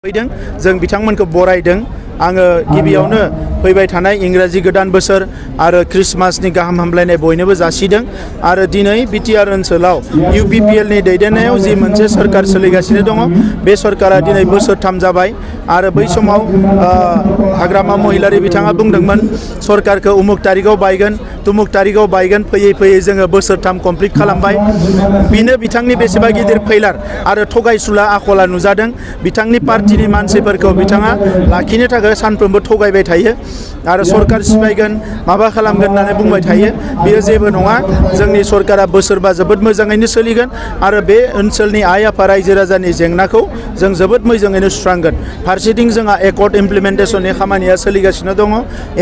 फैदों जों बिथांमोनखौ बरायदों आङो गिबियावनो फैबाय थानाय इंराजि गोदान बोसोर आरो क्रिसमासनि गाहाम हामलायनाय बयनोबो जासिदों आरो दिनै बिटिआर ओनसोलाव इउपिपिएल नि दैदेननायाव जि मोनसे सरकार सोलिगासिनो दङ बे सरकारा दिनै बोसोरथाम जाबाय आरो बै समाव हाग्रामा महिलारि बिथाङा बुंदोंमोन सरकारखौ उमुक तारिखआव बायगोन तुमुक तारिखआव बायगोन फैयै फैयै जोङो बोसोरथाम कमप्लिट खालामबाय बिनो बिथांनि बेसेबा गिदिर फैलार आरो थगायसुला आखला नुजादों बिथांनि पार्टिनि मानसिफोरखौ बिथाङा लाखिनो थाखाय सानफ्रोमबो थगायबाय थायो आरो सरकार सिफायगोन माबा खालामगोन होननानै बुंबाय थायो बेयो जेबो नङा जोंनि सरकारा बोसोरबा जोबोद मोजाङैनो सोलिगोन आरो बे ओनसोलनि आइ आफा रायजो राजानि जेंनाखौ जों जोबोद मोजाङैनो सुस्रांगोन फारसेथिं जोंहा एकर्ड इमप्लिमेन्टेसननि खामानिया सोलिगासिनो दङ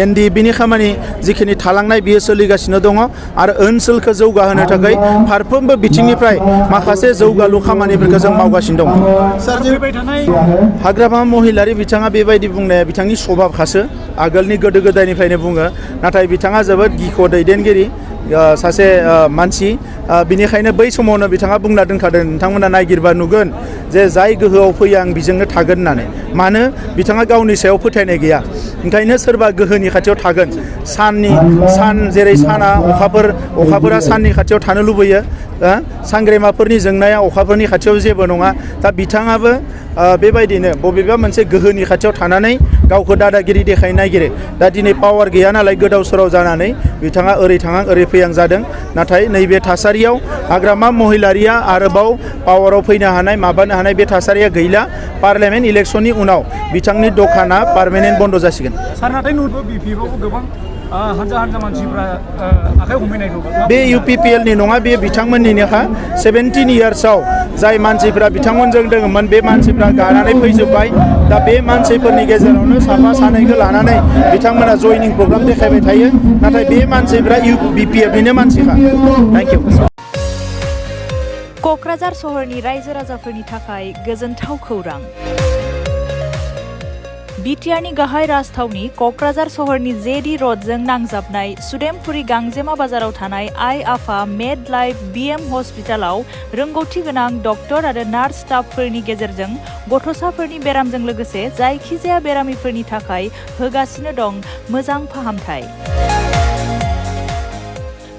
एनडिएफबिनि खामानि जिखिनि थालांनाय बियो सोलिगासिनो दङ आरो ओनसोलखौ जौगाहोनो थाखाय फारफ्रोमबो बिथिंनिफ्राय माखासे जौगालु खामानिफोरखौ जों मावगासिनो दङ हाग्रामा महिलारि बिथाङा बेबायदि बुंनाया बिथांनि स्वभाबखासो आगोलनि गोदो गोदायनिफ्रायनो बुङो नाथाय बिथाङा जोबोद गिख' दैदेनगिरि सासे मानसि बिनिखायनो बै समावनो बिथाङा बुंना दोनखादों नोंथांमोना नायगिरबा नुगोन जे जाय गोहोआव फैयो आं बिजोंनो थागोन होननानै मानो बिथाङा गावनि सायाव फोथायनाय गैया ओंखायनो सोरबा गोहोनि खाथियाव थागोन सान जेरै साना अखाफोरा साननि खाथियाव थानो लुबैयो सांग्रेमाफोरनि जोंनाया अखाफोरनि खाथियाव जेबो नङा दा बिथाङाबो बेबायदिनो बबेबा मोनसे गोहोनि खाथियाव थानानै गावखौ दादागिरि देखायनो नागिरो दा दिनै पावार गैया नालाय गोदाव सोराव जानानै बिथाङा ओरै थाङां ओरै फैयां जादों नाथाय नैबे थासारियाव हाग्रामा महिलारिया आरोबाव पावाराव फैनो हानाय माबानो हानाय बे थासारिया गैला पार्लियामेन्ट इलेक्सननि उनाव बिथांनि दखाना पार्मानेन्ट बन्द जासिगोन हानजा मानसिफ्रा आखाइ हमहैनायखौ बे इउपिपिएलनि नङा बे बिथांमोननिनोखा 17 इयार्सआव जाय मानसिफ्रा बिथांमोनजों दङमोन बे मानसिफ्रा गानानै फैजोब्बाय दा बे मानसिफोरनि गेजेरावनो साफा सानैखौ लानानै बिथांमोना जयनिं प्रग्राम देखायबाय थायो नाथाय बे मानसिफ्रा इउपिपिएलनिनो मानसिखा थैंक इउ क'क्राझार सहरनि रायजो राजाफोरनि थाखाय गोजोनथाव खौरां बिटिआरनि गाहाय राजथावनि क'क्राझार सहरनि जेडी रडजों नांजाबनाय सुदेमपुरी गांजेमा बाजाराव थानाय आइ आफा मेड लाइफ बिएम हस्पिटालाव रोंगौथि गोनां डक्टर आरो नार्स स्टाफफोरनि गेजेरजों गथ'साफोरनि बेरामजों लोगोसे जायखिजाया बेरामिफोरनि थाखाय होगासिनो दं मोजां फाहामथाय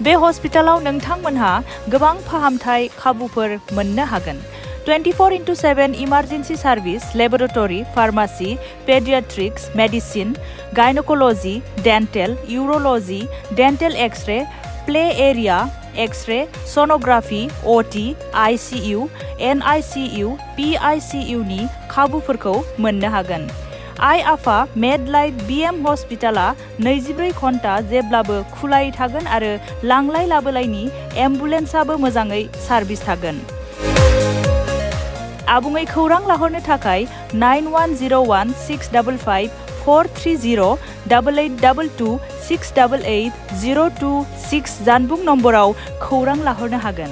बे हस्पिटालाव नोंथांमोनहा गोबां फाहामथाय खाबुफोर मोननो हागोन 24/7 emergency service laboratory pharmacy paediatrics medicine gynaecology dental urology dental X-ray play area X-ray sonography OT ICU NICU PICU नि खाबुफोरखौ मोननो हागोन आइ आफा मेड लाइफ बिएम हस्पिटाला 24 घन्टा जेब्लाबो खुलायै थागोन आरो लांलाय लाबोलायनि एम्बुलेन्सआबो मोजाङै सार्भिस थागोन आबुङै खौरां लाहरनो थाखाय 9101 655 430 8822 688 026 जानबुं नम्बराव खौरां लाहरनो हागोन।